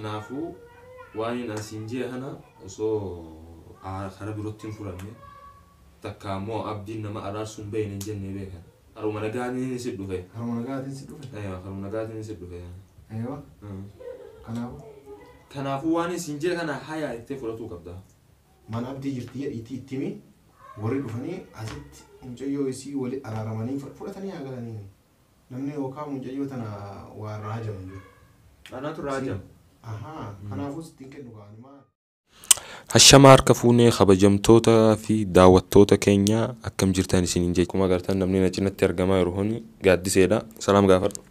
Kanaafuu waan inni asiin jee kana osoo karaa birootti hin furamne takka ammoo abdiin nama araarsuu hin beekne hin jennee beekan. Haruma nagaatiin si dhufe. Haruma nagaatiin si dhufe. Aywa, haruma nagaatiin si dhufe. Aywa. Kanaafuu. Kanaafuu waan isin jee kana hayaa ittee fudhatuu qabda. Mana abdii jirti jedhiitii itti himi. Warri dhufanii asitti mucayyoo isii wali araaramanii fudhatanii haa galanii. Namni yookaan mucayyoo tana waa irraa hajamu hin jiru. Anaatu irraa hajama. Ahaa. Kanaafuu sitti hin kennu kaa'ani maal? Hashama harka fuunee kabajamtoota fi daawwattoota keenya akkam jirtan isiniin jechuudha. Akkuma agartan namni na cinatti argamaa jiru kun gaaddiseedha. Salaam gaafadhu.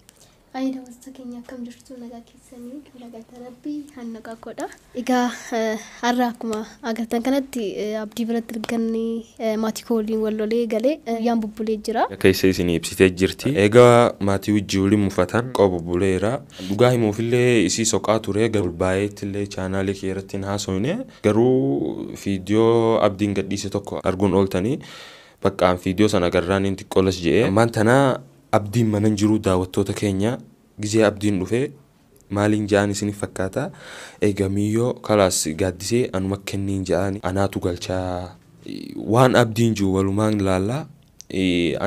Ayi daawwattoota keenya akkam jirtu nagaa keessanii nagaa rabbii hanna qaqqoodha. Egaa har'a akkuma agartan kanatti abdii biratti arganne maatii koo waliin wal lolee galee guyyaan bubbulee jira. Keessa isin ibsitee jirti. Egaa maatii wajjin waliin mufatan qaba bubbuleera. Dhugaa himuufillee isii soqaa ture garuu baay'eetti illee chaanaalii kee irratti hin haasofne. Garuu viidiyoo abdiin gadhiise tokko arguun ooltanii bakka viidiyoo sana agarraan inni xiqqoolas je'ee. Ammaan tana abdiin mana hin jiru daawwattoota keenya gizee abdiin dhufee maaliin ja'an isiniif fakkaata. Egaa miyyoo kalaas gaaddisee anuma kenniin ja'an anaatu galchaa waan abdiin jiru walumaan laallaa.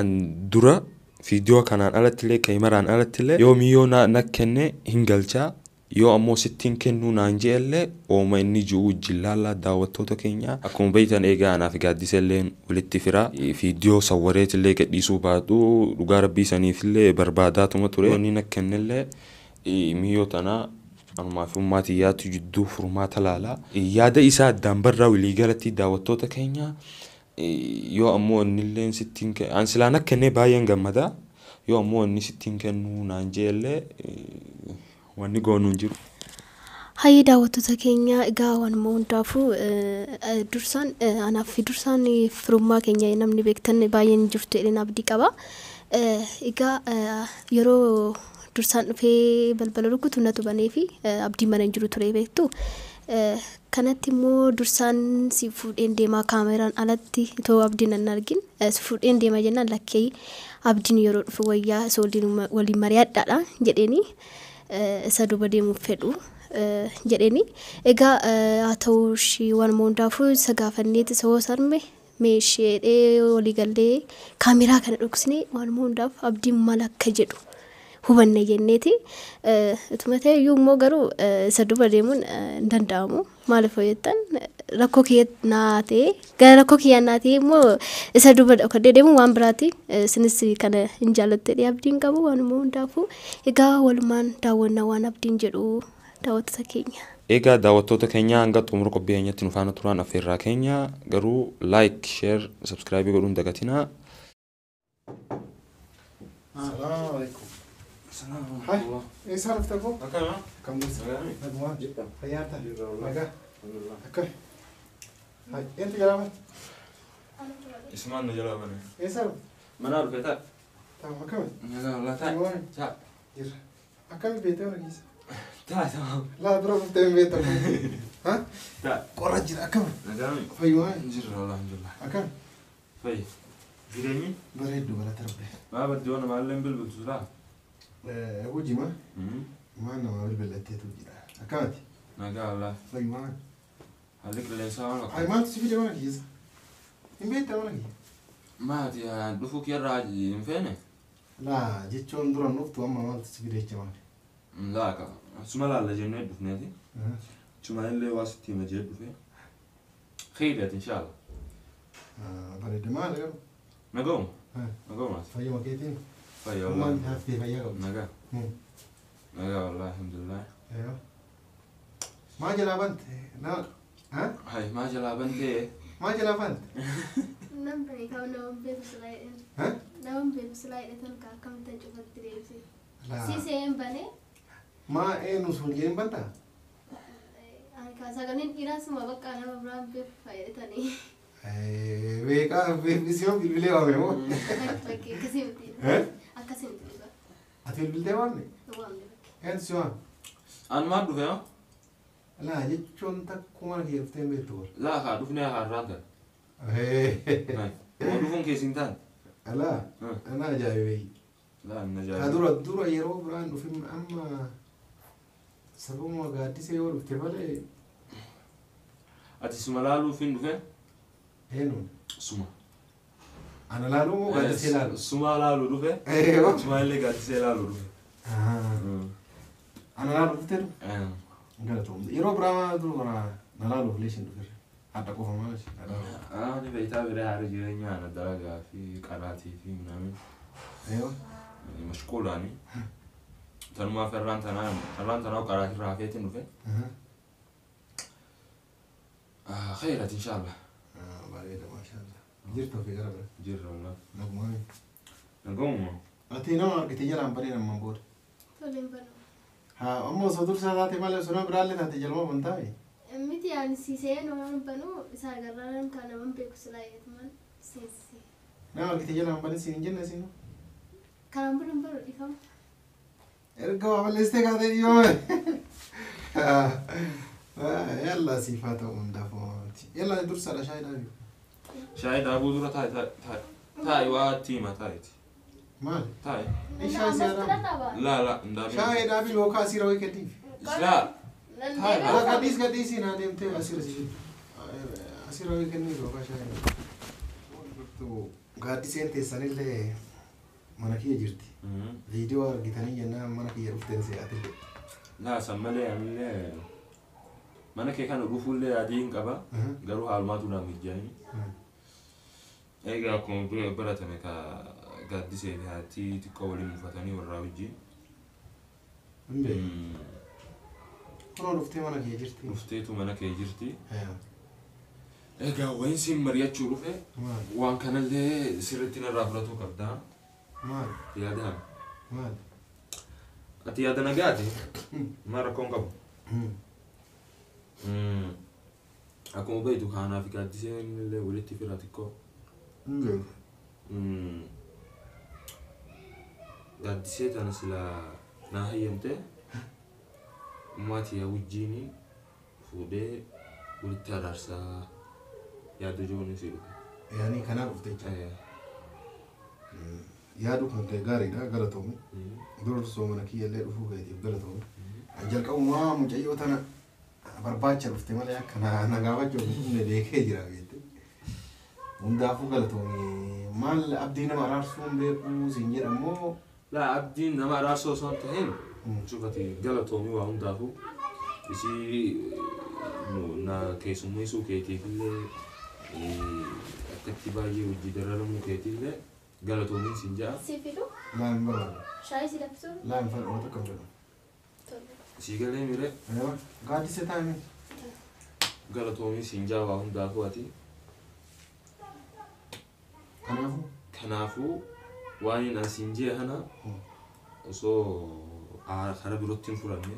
An dura viidiyoo kanaan alattillee kaameraan alattillee yoo miyyoo na kenne hin galchaa yoo ammoo sittiin kennuu naan je'ellee ooma inni jiru wajjin laallaa daawwattoota keenya. Akkuma beektan egaa anaaf gaaddisellee walitti fira viidiyoo sawwareetillee gadhiisuu baadhu dhugaa rabbii saniifillee barbaadaatuma ture. Inni na kennellee miyyoo tana anumaa fi ummaatii yaatu jidduu furmaata laala. Yaada isaa addaan barraa walii galatti daawwattoota keenya yoo ammoo innillee sittiin an silaa na kennee baay'een gammada. Yoo ammoo inni sittiin kennuu naan je'ellee wanni goonuu hin jiru. Hayyee daawwattoota keenya egaa waanuma hundaafuu dursaan anaaf fi dursaan firummaa keenya namni beektan baay'een jirtu jedheen abdii qaba. Egaa yeroo dursaan dhufee balbala rukutu natu banee fi abdii mana hin jiru ture beektu. Kanatti immoo dursaan si fuudheen deemaa kaameraan alatti itoo abdiin hin argin si fuudheen deema jennaan lakkee abdiin yeroo dhufu wayyaa isa waliin mari'adhaadha jedheeni isa duuba deemuuf fedhu jedheeni. Egaa haa ta'u ishii waanuma hundaafuu isa gaafanneeti isa hoosarme meesheedhee walii gallee kaameraa kana dhoksine waanuma hundaaf abdiin maal akka jedhu hubanne jenneeti. Ituma ta'e iyyuu immoo garuu isa duuba deemuun hin danda'amu. Maaliif jettan rakkoo kiyya naa ta'e gara rakkoo kiyya naa ta'e immoo isa duuba dhokadhee deemuun waan biraati. Isinis kana hin jaallattee abdiin qabu waanuma hundaafuu egaa walumaan daawwannaa waan abdiin jedhu daawwattoota keenya. Egaa daawwattoota keenya hanga xumura qophii keenyatti nu faana turan affeerraa keenya garuu like, share, subscribe godhuun dagatinaa. Salaamu alaikum. Hai, eessaa dhufte koo? Akkam jirtu? Nagumaa. Fayyaa ta'a. Nagaa. Akkami? Hai, eenyu jalaa bane? Ismaan na jalaa bane. Eessaa dhufte? Manaa dhufe ta'a. Ta'a akkami? Nagaa wallah ta'a. Nagumaa. Ta'a. Jirra. Akkami beektee mana keessa? Ta'a ta'a. Laa dura dhuftee hin beektu. Ha? Ta'a. Qorra jira akkami? Nagaa mi? Fayyumaa. Jirra alhamdulillah. Akkami? Fayyi. Jireenyi? Bareeddu galata rabbi. Maa baddi waan namaallee hin bilbiltu laa? Hojii maa? Maal namaa bilbilatteetu jira. Akkamati? Nagaa wallah. Fayyumaa. Haalli qilleensaa waan Hai maaltu si fide mana keessa? Hin beektaa mana keessa? Maati dhufuu kiyyarraa hin feene? Laa jechuun dura dhuftu amma maaltu si fide jecha maali? Laa qaba. Suma laalla jennee dhufneeti. Suma illee waa sitti hima jee dhufe. Khayriyaat inshaalla. Bareeda maali garuu? Nagauma. Nagauma. Fayyuma keetiin? Fayya wallah. Maal haftee fayyaa qabdu? Nagaa. Nagaa wallah alhamdulillah. Maa jalaa bante? Ha? Hai maa jalaa bantee? Maa jalaa bante? Nam beekaa nama beeku silaa jedhan. Ha? Nama beeku silaa jedhan kan akkamitti cufatti deebise. Siisee hin banee. Maa eenyu sun jeen bantaa? Sagaleen dhiiraa suma bakka nama biraan beeku fayyadanii. Beekaa beeksisuu bilbilee waame moo? Akkasii miti. Akkasii miti dhugaa. Ati bilbiltee waamne? Waamne bakke. Eenyu si waame? An maal dhufe haa? Laa jechuun takkuma mana kee dhuftee hin beektu bara. Laa haa dhufnee haa irraan ta'e. Moo dhufuun keessa hin taane? Alaa ana ajaa'ibee. Laa inni Ka ajaa'iba. dura dura yeroo biraan dhufin amma Sababuma gaaddisee yoo dhufte malee. Ati suma laaluuf hin dhufe? Eenyuun? Suma. Ana laaluu moo gaaddisee laalu? Suma laaluu dhufe. Eeyyoo. Suma illee gaaddisee laaluu dhufe. Ana laaluu dhuftee dhufe? Galatoomne. Yeroo biraa dura na laaluuf illee isheen dhufeera. Hadha qofa maal ishee na laaluuf. Ani beektaa biree haala jireenyaa ana dalagaa fi qaraatii fi minaamin. Eeyyoo. Mashquulaani. Tanumaaf irraan tanaa qaraatii irraa hafeetiin dhufe. Khayrat inshallah. Bareeda maashaallah. Jirta ofii gara bira. Jirra wallah. Nagumaa. Naguma. Ati nama argite jalaan banee namaan booda. Toleen banuu. Haa ammoo osoo dursaa taate malee osoo nama biraallee taate jaluma bantaa'e. Miti ani si seenuu waan banuu isa agarraan kan naman beeku silaa jedhuman seensi. Nama argite jalaan banee siin hin jenne siin. Kanaan bula hin baru dhiifama. Erga waa balleessitee kaatee dhiifame. Yalla siif haa ta'u hundaafuu miti. Yalla dursaadha shaayii dhaabi. Shaayii dhaabuu dura taa'i taa'i waa itti hima taa'iti. Maali? Taa'i. Shaayii si haa Laa laa hin dhaabin. Shaayii dhaabi yookaan asirra wayii kenniif. Laa. Laa gadhiis gadhiisii naa deemtee asirra si asirra wayii kenniif yookaan shaayii dhaabi. Gaaddiseen teessanillee mana kiyya jirti. Viidiyoo argitanii jennaan mana kiyya dhufteen se'atillee. Laa san malee anillee mana kee kana dhufuullee adii hin qaba. Garuu haalumaatu naaf mijaa'in. Egaa akkuma baratame ka gaaddisee fi haati xiqqoo waliin mufatanii warraa wajjin. Kunoo dhuftee mana kee jirti. Dhufteetu mana kee jirti. Egaa wayin siin mari'achuu dhufe waan kanallee sirriitti narraa fudhatuu qabdaa. Maal? Yaadaan. Maal? Ati yaada nagaati? Maal rakkoon qabu? Akkuma beektu kaanaa fi gaaddiseen illee walitti fira xiqqoo. Gaaddisee tana silaa naa hayyamte maatii wajjin fuudhee walitti araarsaa yaada jiruun si dhufe. Yaani kanaaf dhufte jechuudha. Yaaduu kan ta'e gaariidha galatoomi. Dursoo mana kiyya illee dhufuu keetiif galatoomi. Jalqabumaa mucayyoo tana barbaacha dhufte malee akka na gaafachuu hin beekee jira beekte. Hundaafuu galatoomi. Maal abdii nama araarsuu hin beekuu siin jedhamoo? Laa abdiin nama araarsuu osoo hin ta'in cufati galatoomi waa hundaafuu isii na keessummeessuu keetiif illee akkatti baay'ee hojii dararamuu keetiif illee galatoomiin siin ja'a. Si fidu? Laa hin barbaadu. Shaayii si danfisuu? Laa hin fedhu waan tokko hin fedhu. Sii galee miree? Gaaddisee taa'ime. Galatoomiin siin ja'a waa hundaafuu ati. Kanaafuu? Kanaafuu waan inni asiin jee kana osoo karaa birootti hin furanne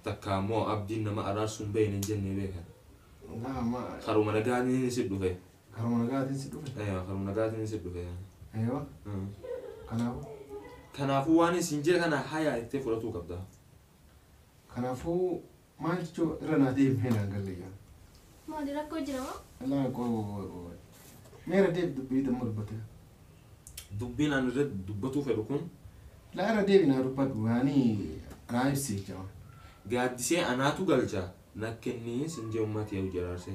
takka ammoo abdiin nama araarsuu hin beekne hin jennee beekan. Karuma nagaatiin si dhufe. Karuma nagaatiin si dhufe? Karuma nagaatiin si dhufe. Eeyyoo. Kanaafuu? Kanaafuu waan isin jee kana hayaa itti fudhatuu qabda. Kanaafuu maal jechuun irra naa deemee naan galle jaa. Maali rakkoo jira moo? Laa qoo meera deebi dubbii damma dubbate. Dubbiin ani irra dubbatuu fedhu kun. Laa irra deebi naa dubbadhu yaani naa ibsi jechuudha. Gaaddisee anaatu galcha na kennii sin jee uummata yoo jiraarse.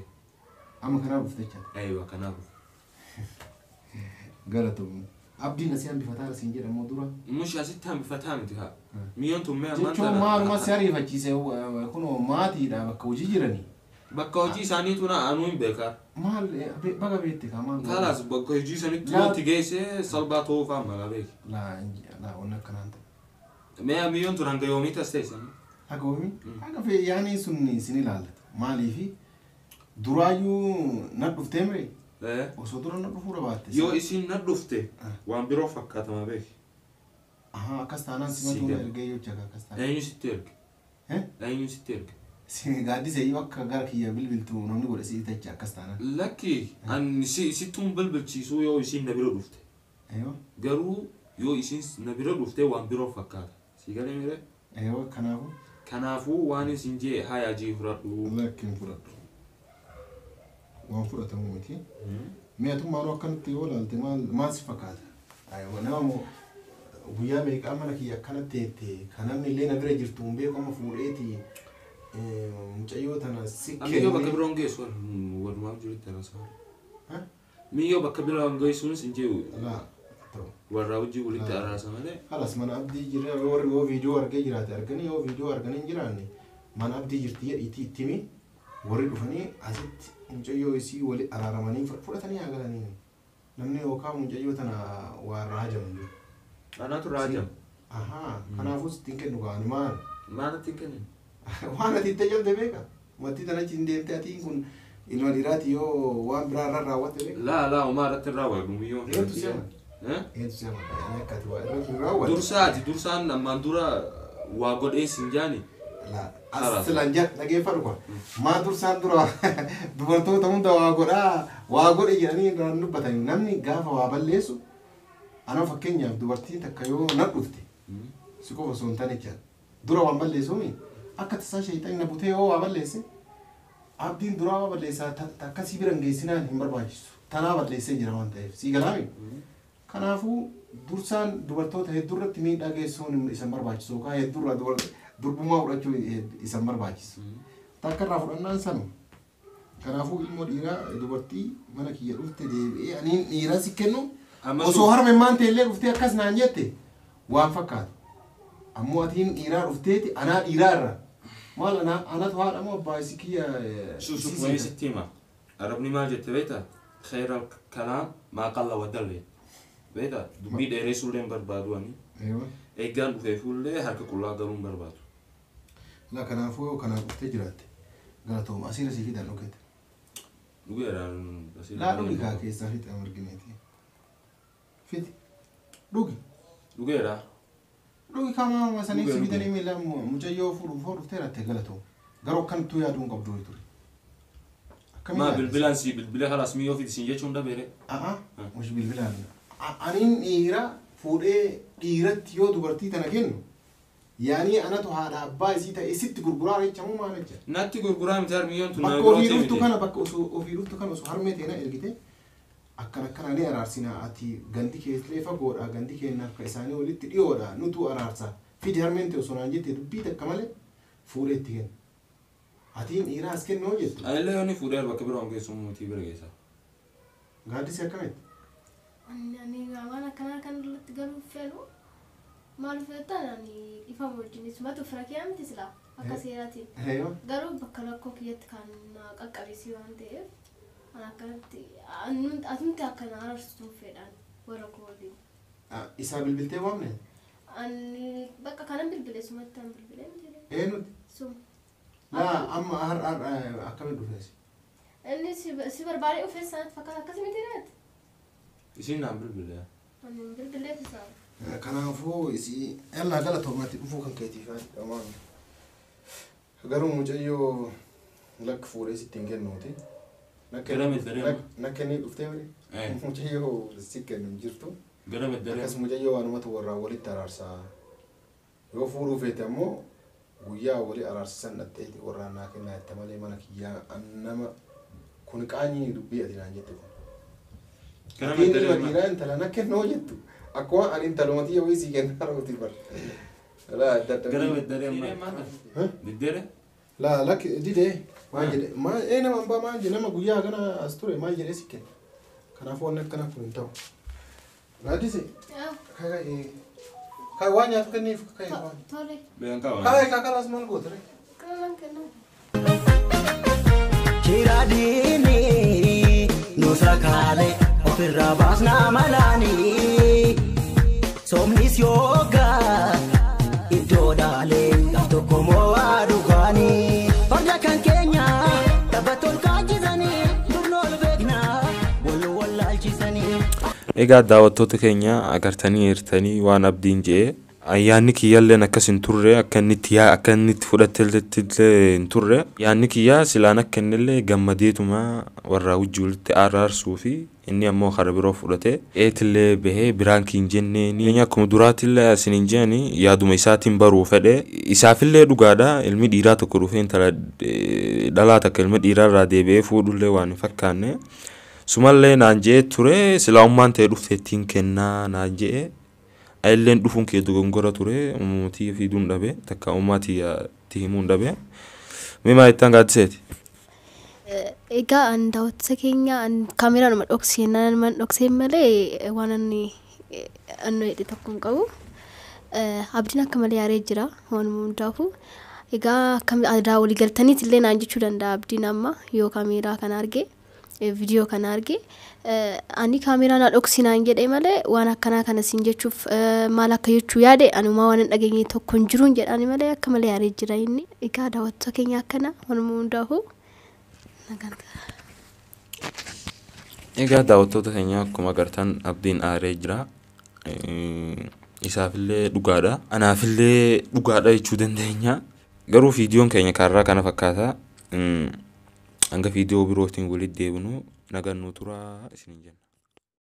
Amma kanaaf dhufte jechuudha. Eeyyuu kanaaf dhufe. Galatoomi. Abdiin asii hambifataa siin jedhamu dura. Mushi asitti hambifataa miti haa. Miyyoon tun mee ammaan Jechuun maaluma si ariifachiise kunoo maatiidha bakka hojii jiranii. Bakka hojii isaaniitu na anuu hin beekaa. Maal baga beekte kaa maal. Kalaas bakka hojii isaaniitti wanti geesse salphaa ta'uu fa'aa mala beeki. Laa laa wanni akkanaan ta'e. Mee miyyoon tun hanga yoomii tas teessan? Haga yoomii? Haga fee yaani sun isin ilaallata. Maaliifi duraayyuu na dhuftee miree? Osoo dura na dhufuu baatte. Yoo isin na dhufte waan biroo fakkaatama beeki. Ahaa akkas taanaan simatu na ergee yoo jaka akkas taanaan. Eenyu sitti erge? Eenyu sitti erge? Gaaddisee yoo akka gara kiyya bilbiltu namni godhe si tacha akkas taanaan. Lakki ani sittuun bilbilchiisuu yoo isin na bira dhufte. Garuu yoo isin na bira dhufte waan biroo fakkaata. Si galee miree? Eeyyoo kanaafuu. Kanaafuu waan isin jee hayaa jii fudhadhu. Lakki hin fudhadhu. Waan fudhatamu miti. Mi'atummaan akkanatti yoo ilaalte maal si fakkaata? Nama moo Guyyaa meeqaa mana kiyya akkanatti teette kan namni illee na bira jirtu hin beeku amma fuudheeti mucayyoo tana si Miyyoo bakka biroon geessu walumaaf jirutti araarsa. Miyyoo bakka biroon geessuunis hin jiru. Laa ta'u. Warraa wajjin walitti araarsa malee. Halas mana abdii jira warri yoo viidiyoo argee jiraate arganii yoo viidiyoo arganii hin jiraanne mana abdii jirti jedhiitii itti himi warri dhufanii asitti mucayyoo isii wali araaramanii fudhatanii haa galanii. Namni yookaan mucayyoo tana waa irraa hajamu jiru. Anaatu irraa hajama. Ahaa kanaafuu sitti hin kennu kaani maal? Maal natti hin kennin? Waan ati itti ajamte beeka. Wanti tana achi hin deemte atiin kun ilma dhiiraati yoo waan biraa irra raawwatte beeka. Laa laa homaa irratti hin raawwatu miyyoo. Eentu si amana? Eentu si amana? Ani akka ati waa irratti hin raawwatte. Dursaati dursaan ammaan dura waa godhee sin jaani. Laa as silaan jedha dhageeffadhu kwa. Maa dursaan dura dubartoota hunda waa godhaa waa godhe jedhanii irraan dubbatanii namni gaafa waa balleessu ana fakkeenyaaf dubartiin takka yoo na dhufte si qofa osoo hin taane jechaadha. Dura waan balleessuumi akka tasaa sheexanni na butee yoo waa balleesse abdiin duraa waa balleessaa akkasii bira hin geessinaan hin barbaachisu. Tanaa balleessee jira waan ta'eef sii galaami. Kanaafuu dursaan dubartoota hedduu irratti miidhaa geessuun isa hin barbaachisu yookaan hedduu irraa durbummaa fudhachuu isa hin barbaachisu. Takka irraa fudhannaan sanuma. Kanaafuu ilmoo dhiiraa dubartii mana kiyya dhufte deebi'ee aniin dhiiraa si kennu osoo harme maan ta'ellee dhuftee akkas naan jette waan fakkaatu. Ammoo atiin dhiiraa dhufteeti anaa dhiiraa irra. Maal anaa anatu haadha moo abbaa isii kiyya Suuf wayii sitti hima. Arabni maal jette beektaa? Khayra kalaam maa qalla wa dalle. Beektaa? Dubbii dheeressuullee hin barbaadu ani. Eeggaan dhufee fuullee harka qullaa galuu hin barbaadu. La kanaafuu yoo kanaan dhuftee jiraatte galatooma asiira sii fidan dhugeete. Dhugeeraan asiira. Laa dhugi kaa keessaa fixe amargineeti. Fixi. Dhugi. Dhugeera. Dhugi kama sanii si fidanii miila mucayyoo fuudhuuf hoo dhuftee jiraatte galatooma. Garuu akkanattuu yaaduu hin qabdu ture. Maa bilbilaan si bilbila halaas miyyoo fidi siin jechuun dhabeere. A'a mush bilbilaan. Aniin dhiira fuudhee dhiiratti yoo dubartii tana kennu yaanii anatu haadha abbaa isii ta'e sitti gurguraa jechamu maal jecha. Natti gurguraa miti harmiyyoon tun Bakka ofii dhuftu kana bakka osoo ofii dhuftu kana osoo harmee teena ergite akkana akkana ni araarsinaa ati gandi keellee fagoodha gandi keenya akka isaanii walitti dhiyoodha nutu araarsa fidi harmeen ta'e osoo naan jette dubbii takka malee fuudhee itti kenna. Atiin dhiiraa as kennu hoo jettu. Anillee yoo ni fuudhee bakka biroo geessu mootii bira geessa. Gaaddisi akkamitti? Ani waan akkanaa kan irratti galuuf fedhu maal fedhan ani ifama wajjin isumatu fira kee miti silaa akka seeraatiin. Garuu bakka rakkoo kiyyatti kan na qaqqabisi waan ta'eef ani akkanatti atumti akka na araarsitu fedhan warra koo waliin. Isaa bilbiltee waamne? Ani bakka kanan bilbile sumatti an bilbile miti. Eenyuti? Suma. Laa amma har'a har'a akkamitti dhufees? Inni si barbaadee dhufee sanatti fakkaata akkas miti reet? Isiin naan bilbile. Ani bilbileef isaa. Kanaafuu isii yallaa galatoomaatti dhufuu kan keetiif amaan. Garuu mucayyoo lakka fuudhee sitti hin kennuuti. Gara meddaree. Nakka inni dhuftee malee. Mucayyoo si kennu hin jirtu. Gara meddaree. Akkas mucayyoo waanumatu warraa walitti araarsaa. Yoo fuudhuu feete ammoo guyyaa walii araarsisan dhaqxeeti warraan naa kennaa jette malee mana kiyyaa nama kun qaanyii dubbii ati naan jette kun. Gara Atiin ilma meddaree. dhiiraa intala na kennoo jettu. Akkuma ani intaluma tiyya wayii sii kennaa rooti bar. Laa Gara dadhabbii. meddaree amma. Diddere? Laa lakki didee maal jedhe maal ee nama abbaa maal jedhe nama guyyaa kana as ture maal jedhee si kenna. Kanaafuu wanni akkana kun hin ta'u. Gaaddise kai waan nyaatu kenniif kai waan. Tole. Beekan qaba. Kai kakalaas maal goote ree? Kanan kennu. Chiraadini nusa kaale ofirraa baasnaa malaanii soomnis yoogaa iddoo dhaalee gaaf tokko moo'aa dhugaanii farda kan keenya tapha tolkaachisanii durna ol beeknaa wal wallaalchisanii. Egaa daawwattoota keenya agartanii jirtanii waan abdiin je'e ayyaanni kiyyaalleen akkas hin turre akka inni itti akka inni itti fudhattellee hin turre yaanni kiyyaa silaan akka innillee gammadeetuma warraa wajji walitti araarsuu fi inni ammoo kara biroo fudhate eetillee bahee biraan kiin jenneen akkuma duraatillee asin hin jeeni yaaduma isaatiin baruu fedhe isaafillee dhugaadha ilmi dhiiraa tokko dhufee intala dhalaa takka ilma dhiiraa irraa deebi'ee fuudhullee waan hin fakkaanne. Sumallee naan je'ee ture silaa ummaan ta'e dhufte ittiin kennaa naan je'e Illeen dhufuun kee dogongora ture uummatii fiiduun dhabe takka uummatii itti himuun dhabe. Mee maal jettaan gaaddiseeti? Egaa an daawwattoota keenya an kaameraanuma dhoksee nan dhoksee malee waan inni annu jedhe tokko hin qabu. Abdiin akka malee aaree jira waanuma hundaafuu. Egaa akkam aadaa walii galtaniit illee naan jechuu danda'a abdiin amma yoo kaameraa kana arge viidiyoo kana arge ani kaameraa na dhoksi naan jedhe malee waan akkanaa kana siin jechuuf maal akka jechuu yaade anumaa waan hin dhageenye tokko hin jiruun jedhani malee akka malee aaree jira inni. Egaa daawwattoota keenya akkana waanuma hundaafuu nagaan ta'a. Egaa daawwattoota keenya akkuma agartan abdiin aaree jira. Isaafillee dhugaadha. Anaafillee dhugaadha jechuu dandeenya. Garuu viidiyoon keenya kaarraa kana fakkaata. Hanga viidiyoo birootiin walitti deebinu nagaan nu turaa isiniin jenna.